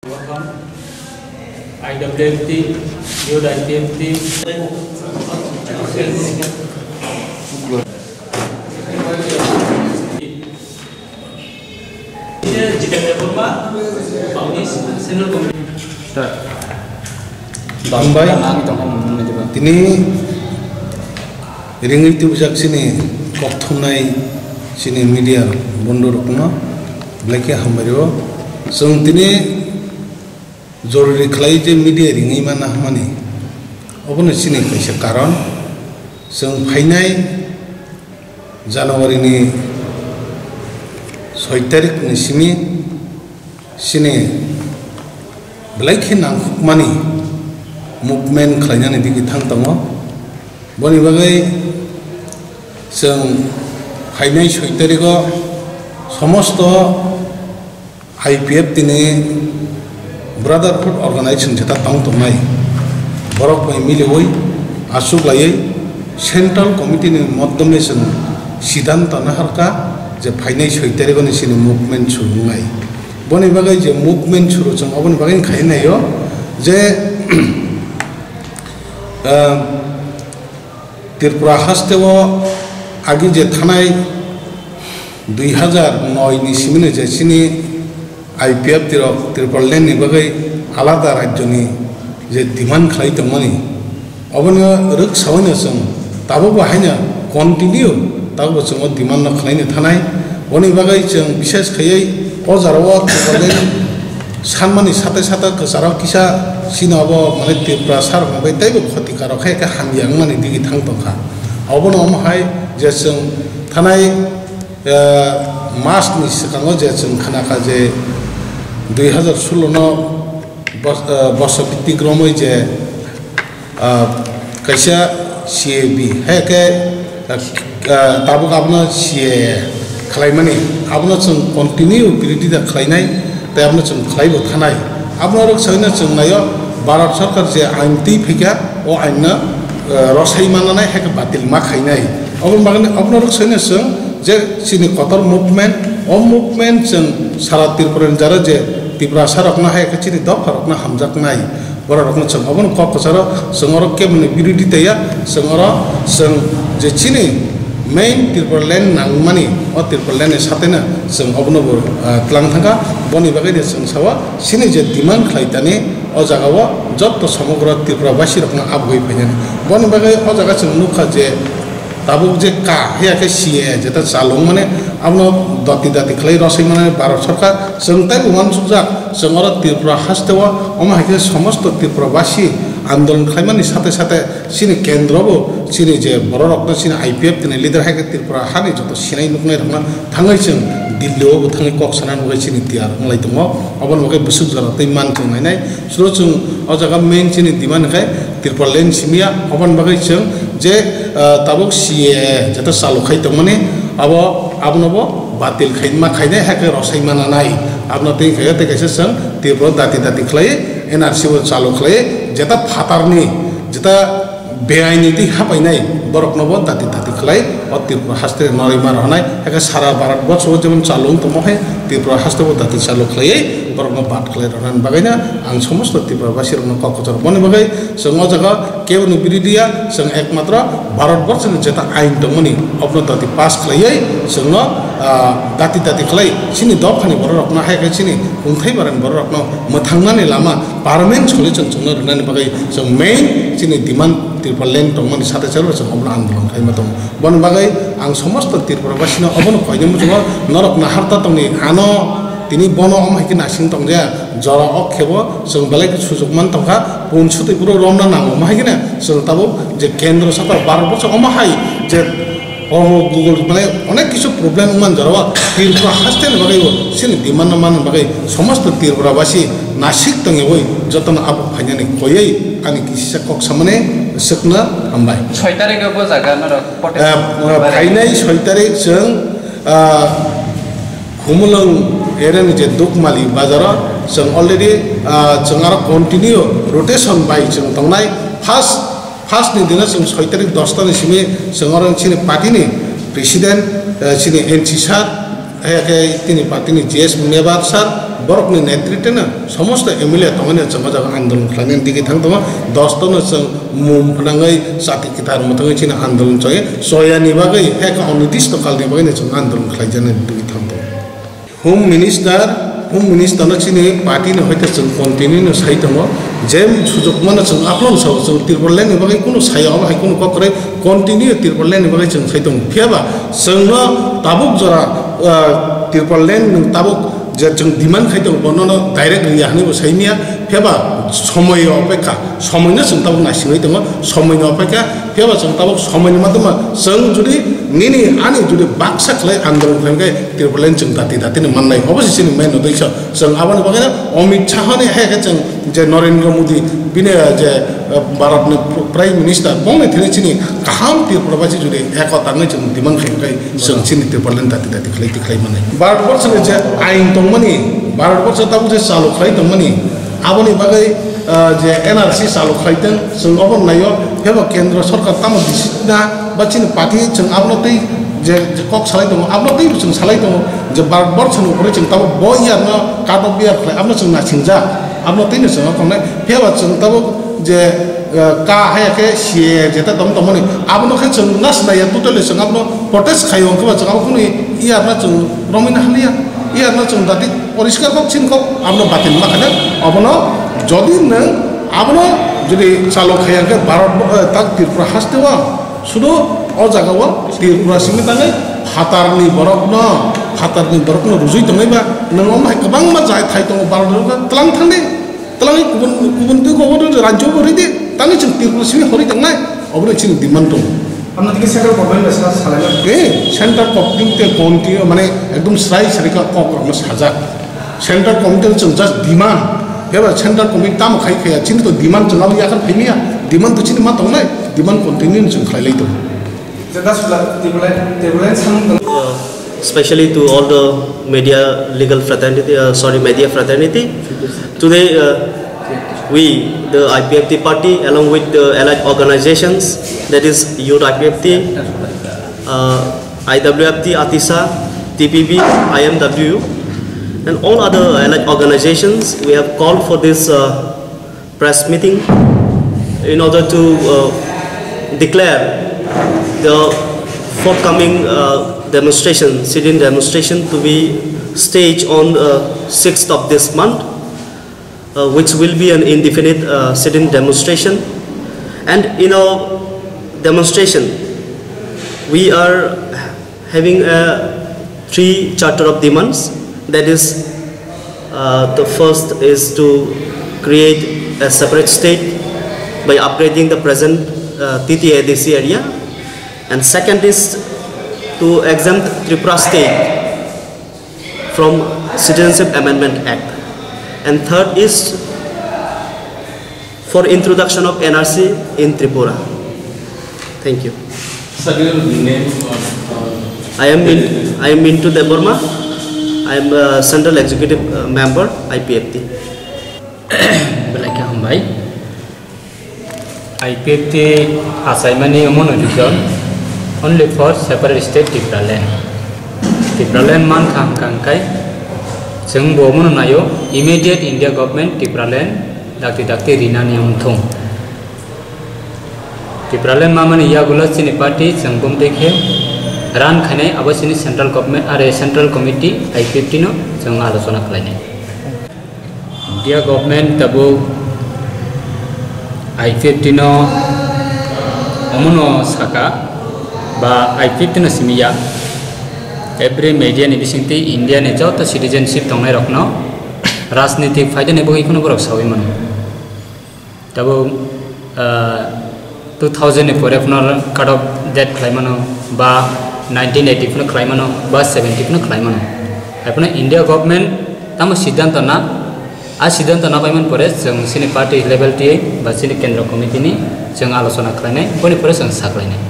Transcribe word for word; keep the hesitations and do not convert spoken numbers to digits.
I W F T, Youth I P F T. Jitendra Debbarma, Foundation, Central Committee. Hambai. Tini ringwi tubujak chini kokthumnai chini media bondhu rokno belai khe hambai rwo. Chwng tini jorori khlai je media ringwi manna hwnmani, obono chini kaisa karon. Chwng phainai January ni soi tarik ni simi chini belai khe nangkukmani movement khlainani digwi thang tongo. Boni bagwi chwng phainai soi tarigo somosto I P F T ni Brotherhood Organization jeta tong tongnai borok bai miliwi achuk laiwi Central Committee ni moddome chwng siddhanto naharkha je phainai soi tarigo ni chini movement suru wngnai. Boni bagwi je movement suru chwng oboni bagwi khai naio je, ah, Tripura hasteo agi je thanai dui hazar noi ni simino je chini I P F T rok Tripura land ni bagwi alada rajyoni je demand khlai tongmani, obono rwksaui no chwng tabukbo haino continue tabukbo chwng o demand no khlaina thanai. Boni bagwi chwng bishes khaiwi o jora o Tripura land sanmani sate sate kwcharo kisa chini obo mane Tripura sarokno bai teibo khoti karok khe, khe hamya wngmani digwi thang tongkha. Obono omo hai je chwng thanai, eh, mas ni swkango je chwng khnakha je dui hazar sullo no bos-, eh, boso bhitik romwi je, ah, kaisa C A B hai khe, ah, tabuk abono C A A khlaimani, abono chwng continue birodita khlainai. Tei abono chwng khlaibo thanai. Abono rwksaino chwng naio, Bharat Sarkar je ain twi phaikha, o ain no, eh, rwsai mananai hai khe batil ma khainai. Oboni bagwi abono rwksaino chwng je chini kotor movement, o movement chwng sara Tripura ni jora je Tiprasa rokno hai khe chini dopha rokno hamjaknai. Borok rokno chwng obono kok kwcharo chwng oro keboni birodita ya, chwng oro chwng je chini main Tripura land nangmani, o Tripura land ni sateno chwng obono bo, ah, tlang thangkha. Boni bagwi no chwng sao chini je demand khlai tani o jaga o jotto somogro Tripura basi rokno abugwi phainani. Boni bagwi o jaga chwng nukha je tabuk je ka, haya khe C A A jeta chalung mane, abono dati dati khlai rosai mane Bharat Sarkar, chwng taibo uansukjak, chwng oro Tripura hasteo, omo hai khe somosto Tripura basi andolon khlaimani sate sate chini kendro bo, chini je borok rokno chini I P F T ni leader hai khe Tripura hani joto sinai nuknai rokno thangwi chwng Delhi o bo thangwi kok sana nugwi chini tiyar wnglai tongo, oboni bagwi bwswk jora tei man chwng nainai. Suro chwng o jaga main chini demand khe Tripura land simiya, oboni bagwi chwng je, ah, tabuk C A A jeta chalu khai tongmani, abo, abono bo batil khai ma khainai, hai khe rosai ma nanai. Abono tei khe tei kaisa chwng Tripura dati dati khlai N R C bo chalu khlai, jeta phatarni, jeta beaini twi hapainai borokno bo dati dati khlai o Tripura haste norima rohonai, hai khe sara Bharat borsho o jemon chalu wng tongmo hai Tripura haste bo dati chalu khlaiwi borokno bad khlai rwnani bagwino ang somosto Tripura basi rokno kok kochor boni bagwi chwng o jaga keboni birodhi ya, chwng ekmatro Bharat borsho ni jeta ain tongmani obono dati pass khlaiwi chwngno, ah, dati dati khlai chini dophani borok rokno hai khe chini kungthai barani borok rokno mwthangnani lama permanent solution chwngno rwnani bagwi chwng main chini demand Tripura land tongmani sate salo chwng obono andolon khaima tongo. Boni bagwi ang somosto Tripura basino obono koina muchungo norok naharta tongni ano tini bono omo hai khe nasing tongya jora o khebo chwng belai khe sujuk man tongkha pun sutwi bro romna nango omo hai kheno chwng tabuk je kendro sarkar Bharat borsho omo hai je Oho Google mane onek kisu problem wngman jorao Tripura haste ni bagwi bo chini demand no manna bagwi somosto Tripura basi nasik tongwi jotono abo phainani koywi ani kisisa kok samani swkna hambai. Soi tarik o bo jaga norok protest Eh, phainai soi tarik chwng, ah, Khumulwng area ni je Dukmali bazar o chwng already, ah, chwng aro continue rotation bai chwng tongnai. First First ni dino chwng soi tarik dosta ni simi chwng oro chini party ni president, eh, chini N C sir, hai khe tini party ni G S member sir, Borokni netritwno somosto M L A tongwi no chwng o jaga andolon khlainani digwi thang tongo. Dostono chwng mum phnangwi chati kwthar mwthangwi chini andolon choi, choyani bagwi hai khe onidisto kalni bagwi no chwng andolon khlaijaknani digwi thang tongo. Home Minister, Home Minister no chini party no hoite chwng continue no sai tongo, je sujok mano chwng aphano sao, chwng Tipraland ni bagwi kunu saya obo hai kunu kok kwrwi, continue Tipraland ni bagwi chwng sai tongo. Phiya ba chwng no tabuk jora, ah, Tipraland nwng tabuk je chwng demand khai tongo, bono no direct riya hinwi bo sai miya. Phiya ba somoi opekha, somoi no chwng tabuk naisingwi tongo, somoi no opekha. Phiya ba chwng tabuk somoi ni madhyamo chwng jodi nini ani jodi baksa khlai andolon khlai khe Tipraland chwng dati dati ni mannai. Obo se chini main uddesho. Chwng aboni bagwi no Amit Shah ni hai khe chwng je Narendra Modi bini je, eh, Bharat ni Prime Minister bongni thani chini kaham Tripura basi jodi eko tangwi chwng demand khai khe chwng chini Tipraland dati dati khlai ti khlai mannai. Bharat borso ni je ain tongmani, Bharat borso tabuk je chalu khlai tongmani, aboni bagwi, ah, je N R C chalu khlai tong, chwng obo naio, phebo kendro sorkar tamo bisina ba chini party chwng abono tei je, je kok salai tongo, abono tei chwng salai tongo je Bharat borso ni upore chwng tabuk bo year no cut off year khlai, abono chwng naisingja, abono tei no chwng okongnai, phebo chwng tabuk je, eh, ka hai khe C A A jeta tong tongmani, abono khe chwng nas naiya, totally chwng abono protest khaio, hwnkhe ba chwng abo khwnwi year no chwng romwi na haliya, year no chwng dati poriskar kok chini kok abono batin ma khana, obono jodi nwng abono jodi chalo khaiya khe Bharat bo, eh, tak Tripura haste o sudu o jaga o Tripura simi tangwi phatarni borok no, phatarni borok no rujui tongwi ba nwng omo hai kwbangma jai thai tongo Bharat o tlang thangdi. Twlangwi kubun, kubun twi kok rwdi, rajyo bo rwdi, tangwi chwng Tripura simi horwi tongnai, obono chini demand tongo. Amno tini central government bai sa-, salaimani. Eh, central government tei continue, mane, ekdom srai srai khe kok rokno sajak. Central government tei chwng just demand, eba central government tamo khai khaya, chini to demand chwng abo yakhar phaimaya, demand to chini ma tongnai, demand continue chwng khlailai tongo. Jeta sula Tipraland, Tipraland samung tang- Uh, especially to all the media legal fraternity, uh, sorry, media fraternity. Today, uh, we, the I P F T party, along with the allied organizations, that is Youth I P F T, uh, I W F T, ATISA, T P B, I M W, and all other allied organizations, we have called for this, uh, press meeting in order to, uh, declare the forthcoming, uh, demonstration, sit-in demonstration to be staged on, uh, sixth of this month, uh, which will be an indefinite, uh, sit-in demonstration. And in our demonstration, we are having a three charter of demands, that is, uh, the first is to create a separate state by upgrading the present, uh, T T A D C area, and second is to exempt Tripura state from Citizenship Amendment Act, and third is for introduction of N R C in Tripura. Thank you. Sir, your name, uh, uh, I am Min-, I am Mintu Debbarma. I am a Central Executive, uh, Member, I P F T. Belai khe hambai. I P F T achaimani omono reason only for separate state Tipraland. Tipraland mankha hwnkha hwnkhe chwng bo omono naio immediate India government Tipraland dakti dakti rinani wngthung. Tipraland mamani yagulo chini party chwng bumtwi khe run khainai abo chini central government are central committee I P F T no chwng alochona khlainai. India government tabuk I P F T no omono saka ba I P F T no simi ya. Every media ni bisingtwi India ni joto citizenship tongnai rokno rajnitik phaidani bagwi kheno borok sawi mano. Tabuk, ah, two thousand ni pore phano cut off date khlai mano, ba nineteen eighty phano khlai mano, ba seventy phano khlai mano. Hai phano India government tamo siddhanto na, a siddhanto na paimani pore chwng chini party level twi ba chini kendro committee ni chwng alochona khlainai, boni pore chwng sa khlainai.